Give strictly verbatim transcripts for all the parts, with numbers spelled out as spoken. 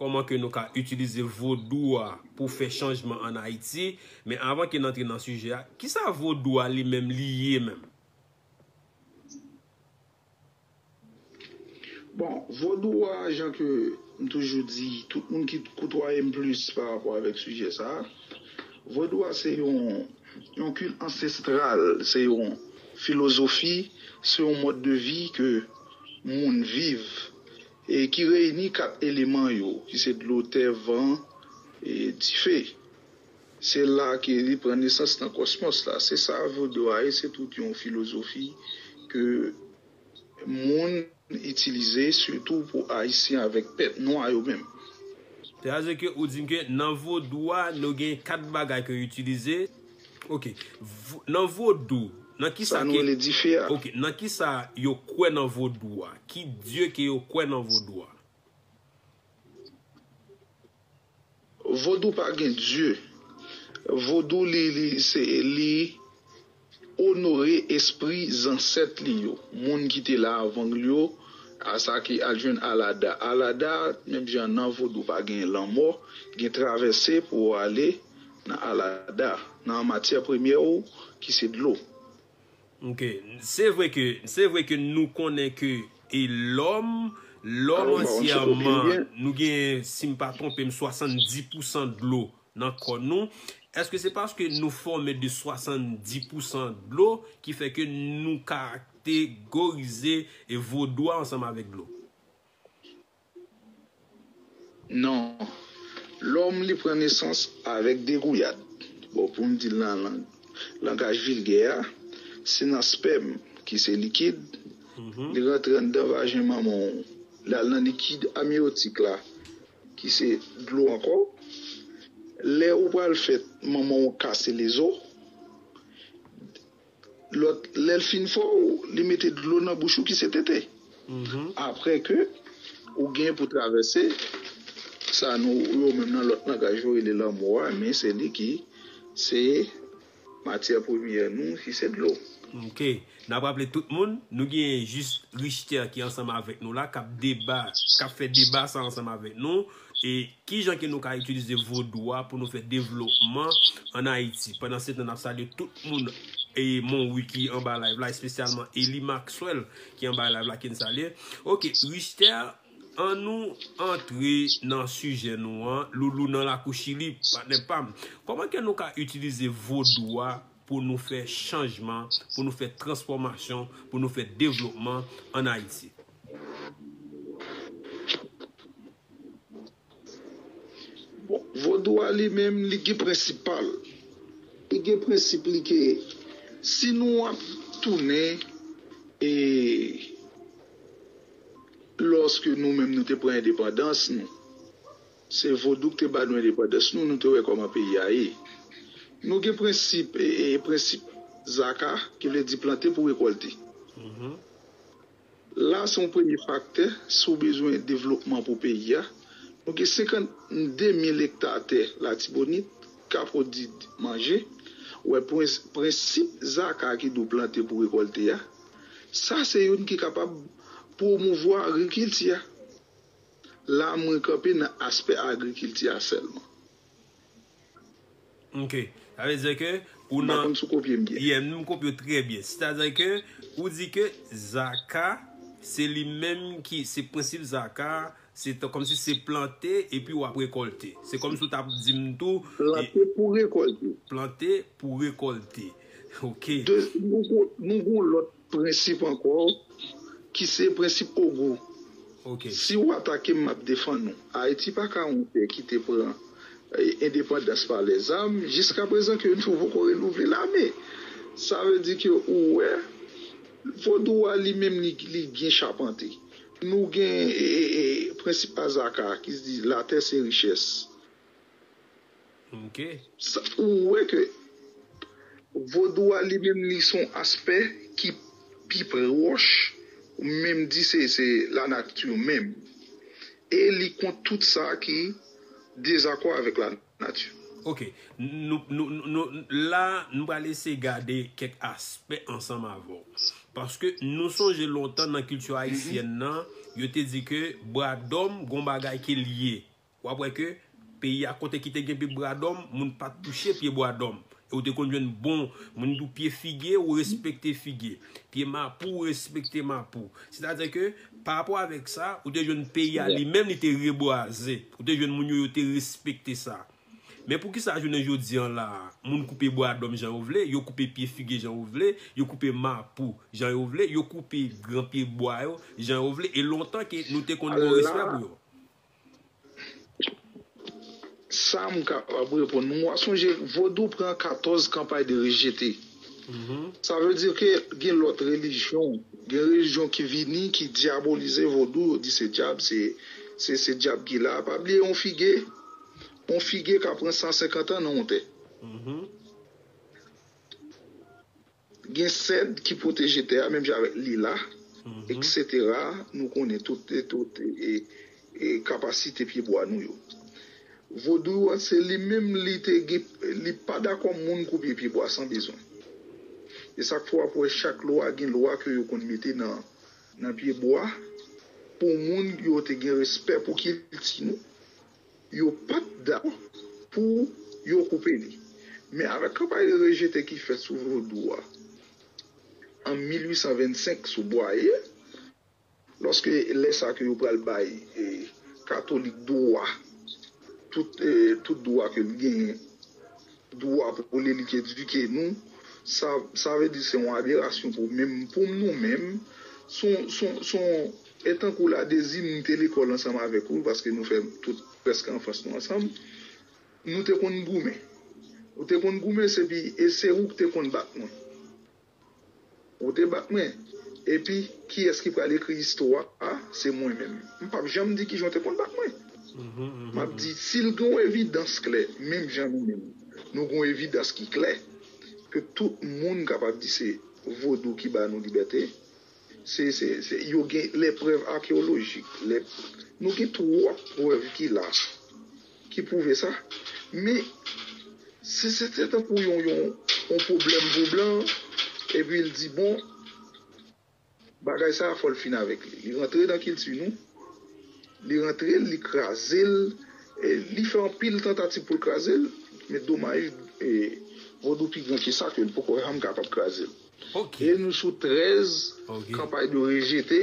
kòman ke nou ka itilize vodou a pou fè chanjman ann Ayiti. Men avan ke n antre nan sijè a, kisa vodou a li menm li ye menm? Bon, vodou a, jan ke m toujou di tout moun ki koutwaye m plis pa rapò avèk sijè sa a, vodou a se yon, yon kil ansestral, se yon filozofi, se yon mòd de vi ke moun viv e ki reyini kat eleman yo, ki se dlo, tè, van, e dife. Se la ke li pran nesans nan kòsmòs la. Se sa vodou a ye, se tout yon filozofi ke moun itilize, sitou pou Ayisyen avèk pèp nwa yo menm. Sètadi ke ou di m ke nan vodou a, nou gen kat bagay ke yo itilize. Ok. Nan vodou, nan kisa ke. Sa nou rele dife a. Ok, nan kisa yo kwè nan vodou a? Ki dye ke yo kwè nan vodou a? Vodou pa gen dye. Vodou li li se li onore espri zansèt li yo, moun ki te la avan l yo, a sa ki al jwenn Alada. Alada, menm jan nan vodou pa gen lanmò, gen travèse pou w ale nan Alada, nan matyè premyè ou ki se dlo. Ok, se vre ke se vre ke nou konnen ke e lòm lòm antyèman nou gen, si m pa twonpe m, swasanndis pousan dlo nan kò nou. Èske se paske nou fòme de swasanndis pousan dlo ki fè ke nou kategorize e vodou a ansanm avèk dlo? Non. Lòm li pran nesans avèk degouyad. Bon, pou m di l nan lang, langaj vilgè a, se nan spèm ki se likid, li rantre anndan vajen manman w, li al nan likid amyotik la, ki se dlo ankò. Lè ou pral fèt, manman w kase lezo, lòt, lè l fin fè w, li mete dlo nan bouch ou ki se tete. Apre ke ou gen pou travèse sa nou yo menm nan lòt langaj yo rele lanmò a, men se li ki se matyè premyè nou ki se dlo. Ok. N ap raple tout moun, nou gen jis Richter ki ansanm avèk nou la, k ap deba, k ap fè deba sa ansanm avèk nou. E kijan ke nou ka itilize vodou a pou nou fè devlopman ann Ayiti? Pandansetan, n ap salye tout moun e Monwi ki anba live la, espesyalman Eli Maxwell ki anba live la ke n salye. Ok, Richter, ann nou antre nan sijè nou an, Loulou nan lakou Chili, patnè pa m. Kòman ke nou ka itilize vodou a pou nou fè chanjman, pou nou fè transfòmasyon, pou nou fè devlopman ann Ayiti? Bon, vodou a li menm, li gen prensip pa l. Li gen prensip li ke si nou ap tounen e lòske nou menm nou te pran endepandans nou, se vodou ki te ba nou endepandans nou, nou te wè kòman peyi a ye. Nou gen prensip, e, e, prensip zaka, ki vle di plante pou rekòlte. La, se yon premye faktè, si w bezwen devlopman pou peyi a. Nou gen senkannde mil ekta tè Latibonit ka pwodui manje. Ou wè, prens- prensip zaka ki di w plante pou rekòlte a, sa se youn ki kapab pwomouvwa agrikilti a. La, mwen kanpe nan aspè agrikilti a sèlman. Ok. Sa vle di ke ou nan. M pa konn si w kopye m byen. Yeah, m kopye w trè byen. Sètadi ke ou di ke zaka, se li menm ki, se prensip zaka, se kòmsi se plante epi w ap rekòlte. Se kòmsi w t ap di m tou. Plante pou rekòlte. Plante pou rekòlte. Ok. De, nou, nou gon lòt prensip ankò, ki se prensip Ogou. Si w atake m, m ap defann ou. Ayiti pa ka yon tè ki te pran endepandans pa lèzam, jiskaprezan ke nou poko renouvle lame. Sa vle di ke ou wè, vodou a li menm li, li gen chapante. Nou gen e, e, e, prensip Azaka ki di latè se richès. Ou wè ke vodou a li menm li se yon aspè ki pi pwòch, ou menm di se, se lanati menm. E li kont tout sa ki dezakò avèk lanati. Ok. Nou, nou, nou, la, nou pral eseye gade kèk aspè ansanm avè w. Paske nou sonje lontan nan kilti ayisyèn nan, yo te di ke bradòm gon bagay ke l ye. W ap wè ke peyi a kote ki te gen pye bwadòm, moun pa t touche pye bwadòm. E ou te konn jwenn bon, moun di w pye figi, ou respekte figi. Pye mapou, ou respekte mapou. Sètadi ke, pa rapò avèk sa, ou te jwenn peyi a li menm, li te rebwaze. Ou te jwenn moun yo, yo te respekte sa. Men poukisa jounen jodi an la, moun koupe bwadòm jan yo vle, yo koupe pye figi jan yo vle, yo koupe mapou jan yo vle, yo koupe gran pye bwa yo jan yo vle, e lontan ke nou te konn gen respè pou yo? Sa m kapab reponn ou, mwen sonje vodou pran katòz kanpay de rejete. Sa vle di ke gen lòt relijyon, gen relijyon ki vini, ki dyabolize vodou, yo di se dyab, se se se dyab ki la. Pa bliye yon figi, yon figi ka pran san senkant an nan yon tè. Gen sèd ki pwoteje tè a, menm jan avèk lila, eksetera. Nou konnen tout, tout e, e, kapasite pyebwa nou yo. Vodou an, se li menm li te gen, li pa dakò moun koupe pyebwa san bezwen. E sa k fè w ap wè chak lwa gen lwa ke yo konn mete nan, nan pyebwa pou moun yo te gen respè pou kilti nou. Yo pa t dakò pou yo koupe li. Men avèk kanpay rejete ki fèt sou vodou a an mil uit san vennsenk sou Bwaye, lòske lè sa ke yo pral bay e, katolik dwa, tout, e, tout dwa ke l genyen, dwa pou li, li k edike nou, sa, sa vle di se yon aberasyon pou menm, pou nou menm, se yon, se yon, se yon, e tankou la dezi m te lekòl ansanm avèk ou, paske nou fè tout prèske anfans nou ansanm, nou te konn goumen. Ou te konn goumen, se pi, e se ou k te konn bat mwen. Ou te bat mwen. Epi, kiyès ki pral ekri istwa a? Se mwen menm. M p ap janm di kijan w te konn bat mwen. M ap di, si l gen yon evidans klè, menm jan nou menm, nou gen yon evidans ki klè, ke tout moun kapab di se vodou ki ba nou libète, se, se, se, yo gen lè prèv akeyolojik, lè, nou gen twòp prèv ki la, ki pwouve sa. Men, si se te tankou yon, yon, yon pwoblèm pou blan, epi l di, bon, bagay sa a, fò l fin avèk li. Li rantre nan kilti nou, li rantre l, li kraze l, e li fè anpil tantativ pou l kraze l, men domaj, e, vodou pi gran ke sa, ke l poko janm kapab kraze l. E nou sou trèz kanpay de rejete.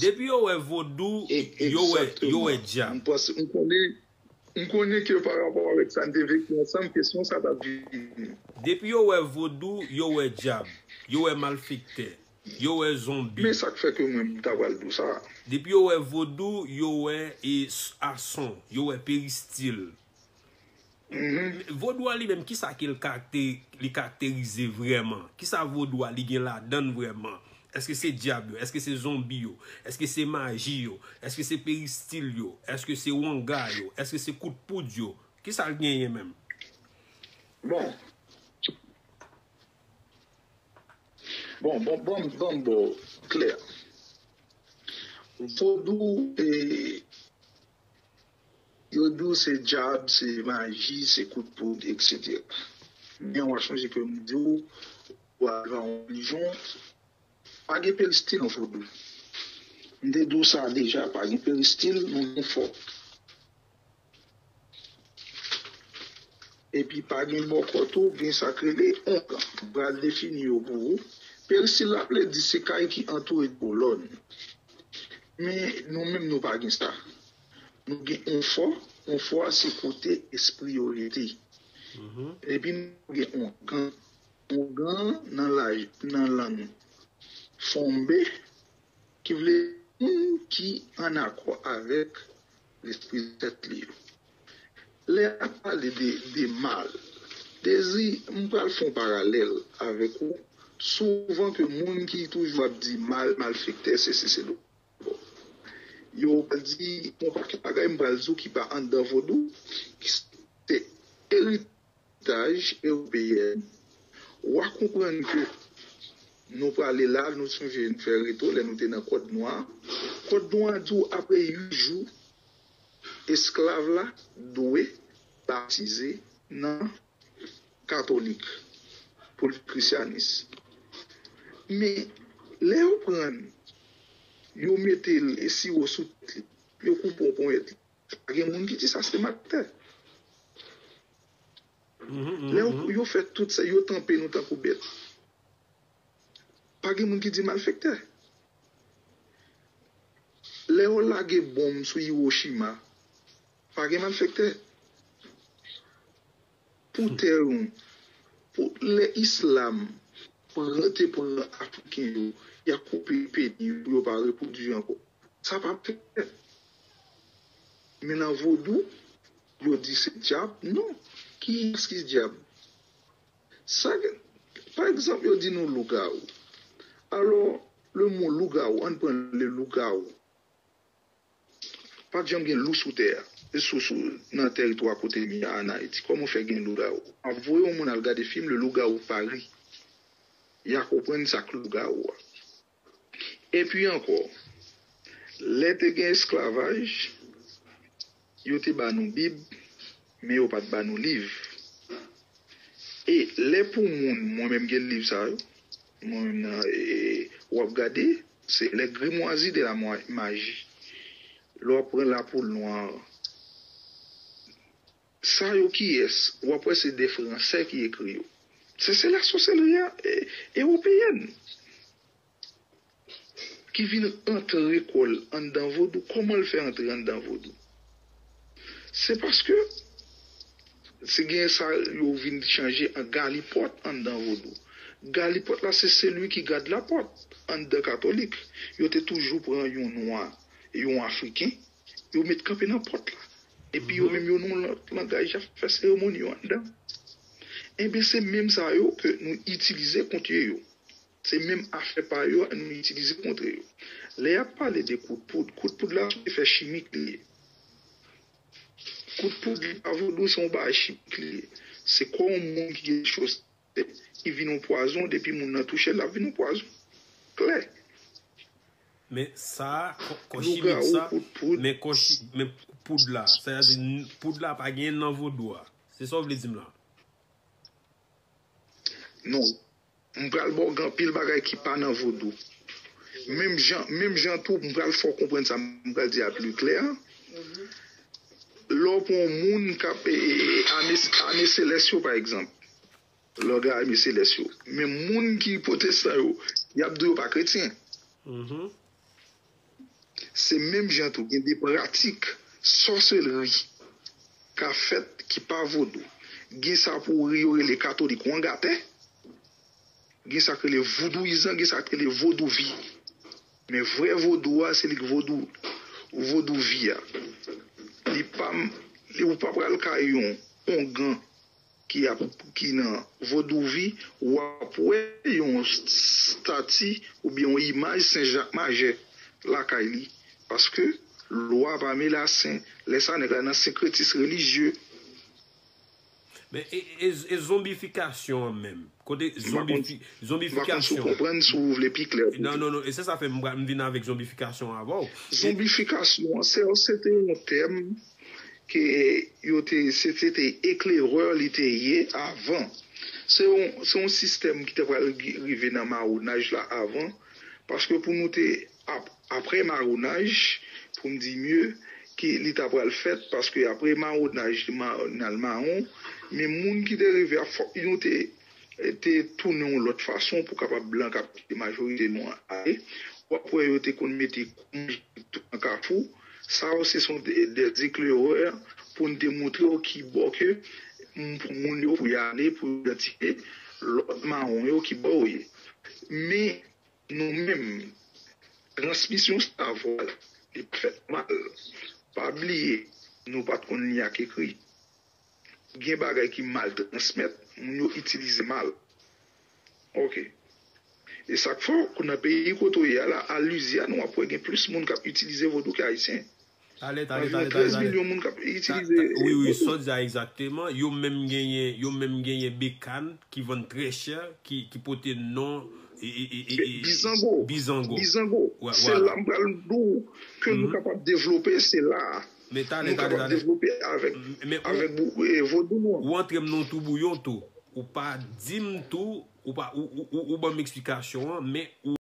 Depi yo wè vodou, yo wè, yo wè dyab. M panse, m konnen, m konnen ke pa rapò avèk sa n te veki ansanm, kesyon sa t ap vini. Depi yo wè vodou, yo wè dyab. Yo wè malfektè. Yo wè zonbi. Men sa k fè ke mwen m ta pral di w sa. Depi yo wè vodou, yo wè e s- ason, yo wè peristil. Vodou a li menm, kisa ke l karakte, li karakterize vrèman? Kisa vodou a li gen ladan l vrèman? Èske se dyab yo? Èske se zonbi yo? Èske se maji yo? Èske se peristil yo? Èske se wanga yo? Èske se kout poud yo? Kisa l genyen menm? Bon. Bon, bon, bon, bon, bon, klè. Vodou, e, yo di w se dyab, se maji, se kout poud, etsetera. Men w a sonje ke m di w, ou al nan yon relijyon, pa gen peristil nan vodou. M te di w sa deja, pa gen peristil, nou gen fò. Epi pa gen bòkò tou, gen sa k rele ongan. M pral defini yo pou ou. Peristil la vle di se kay ki antoure de kolòn. Men nou menm nou pa gen sa. Nou gen onfò, onfò a se kote espri yo rete. Epi nou gen ongan. Ongan nan laj, nan lang fonbe, ki vle di moun ki an akò avèk lespri zansèt li yo. Lè y ap pale de, de mal, Dezi, m pral fè yon paralèl avèk ou. Souvan ke moun ki toujou ap di mal, malfektè, sesi, selo, yo pral di yon pakèt bagay, m pral di w ki pa anndan vodou, ki se erit taj ewopeyèn, w a konprann ke nou prale la, nou sonje n fè reto lè nou te nan kòd nwa. Kòd nwa di w apre uit jou, esklav la dwe batize nan katolik pou l vin krisyanis. Men, lè yo pran l, yo mete l e siwo sou tèt li, yo koupe yon ponyèt li. Pa gen moun ki di sa se malfektè. Lè yo, yo fè tout sa, yo tanpe nou tankou bèt. Pa gen moun ki di malfektè. Lè yo lage bonm sou Hiroshima, pa gen malfektè. Pou tè nou, pou lè islam pran, te pran Afriken yo, y a koupe peni yo pou yo pa repwodui ankò. Sa p ap fèt. Men nan vodou, yo di se dyab. Non. Kiyès ki dyab? Sa, pa egzanp, yo di nou lougawou. Alò, le mo lougawou, ann pran le lougawou. Pa t janm gen lou sou tè a, sou, sou, nan tèritwa kote m ye a, ann Ayiti. Kòman w fè gen lougawou? Ap voye yon moun al gade fim Le Loup-garou de Paris. Y a konprann sa k lougawou a. Epi ankò, lè te gen esklavaj, yo te ba nou Bib, men yo pa t ba nou liv. E lè pou moun, mwen menm gen liv sa yo, mwen menm nan, e, w ap gade, se Les Grimoires de la Mwa-, Magie. Lè w ap pran Lapoul Nwa an, sa yo kiyès? W ap wè se de Fransè ki ekri yo. Se, se lasosèlri a, e, ewopeyèn ki vin antre kò l anndan vodou. Kòman l fè antre anndan vodou? Se paske se gen sa yo vin chanje an galipòt anndan vodou. Galipòt la, se celui qui garde la porte anndan katolik. Yo te toujou pran yon nwa, yon afriken, yo met kanpe nan pòt la. Epi yo menm yo nan yon lòt langaj, y ap fè seremoni yo anndan. Enben, se menm sa yo ke nou itilize kont yo yo. Se menm afè pa yo a nou itilize kont yo. Lè y ap pale de kout poud, kout poud la se yon efè chimik li ye. Kout poud li pa vodou, se yon bagay chimik li ye. Se kò yon moun ki gen chosè, li vin yon pwazon, depi moun nan touche l, l ap vin yon pwazon. Klè. Men sa, kò, kò chimik sa, men kò chi, men poud la, sa vle di poud la pa gen nan vodou a. Se sa w vle di m la? Non. M pral ba w gen anpil bagay ki pa nan vodou. Menm jan, menm jan tou, m pral fè w konprann sa m pral di a pli klè. Lè w pran yon moun k ap, e, e, e, ame, ame selès yo, pa egzanp. Lè w gen ame selès yo. Men moun ki pwotestan yo, y ap di yo pa kretyen. Se menm jan tou, gen de pratik sòselri k ap fèt ki pa vodou. Gen sa pou yo rele katolik wangatè, gen sa k rele voudouyizan, gen sa k rele vodouvi. Men vrè vodou a, se li k vodou, vodouvi a. Li pa, li, ou pa pral kay yon ongan ki ap, ki nan vodouvi, w ap wè yon estati oubyen yon imaj Sen Jak Majè lakay li. Paske lwa pa melasen, lè sa nèg la nan senkretis relijye. Men e, e, e zonbifikasyon an menm? Kote zonbifi, zonbifikasyon. M pa konn si w konprann, si w vle pi klè pou. Non, non, non, e se sa fè m, m vin avèk zonbifikasyon avè w. Zonbifikasyon an, se, se te yon tèm ke yo te, se, se te eklerè li te ye avan. Se yon, se yon sistèm ki te pral rive nan mawonaj la avan, paske pou nou te ap, apre mawonaj, pou m di mye, ki li ta pral fèt, paske apre mawonaj, n al mawon, men moun ki te rive a, fòk nou te, te tounen yon lòt fason pou kapab blan k ap kite majorite nou an ale. W ap wè yo te konn mete kou manje tout nan kafou. Sa yo se son de, de eklerè pou n te montre yo ki bò ke m, pou moun yo pou y ale, pou yo idantifye lòt mawon yo ki bò yo ye. Men nou menm, transmisyon savwa, li pa fèt mal. Pa bliye, nou pa t konn li ak ekri. Gen bagay ki mal transmèt, moun yo itilize mal. Ok. E sa k fè w, nan peyi kote w ye a la, a Lizyàn, w ap wè gen plis moun k ap itilize vodou ke ayisyen. Talè, talè, talè, talè, talè. Anviwon trèz milyon moun k ap itilize vodou. Wi, wi, sa w di a egzakteman. Yo menm genyen, yo menm genyen bekàn ki vann trè chè, ki, ki pote non, e, e, e, e, e, Bizango. Bizango. Bizango. Se la m pral di w ke nou kapab devlope, se la. Men talè, talè, talè. Nou kapab devlope avèk, avèk vodou nou an. Ou antre m nan yon tou bouyon tou. Ou pa di m tou, ou pa, ou, ou, ou, ou ban m eksplikasyon an, men ou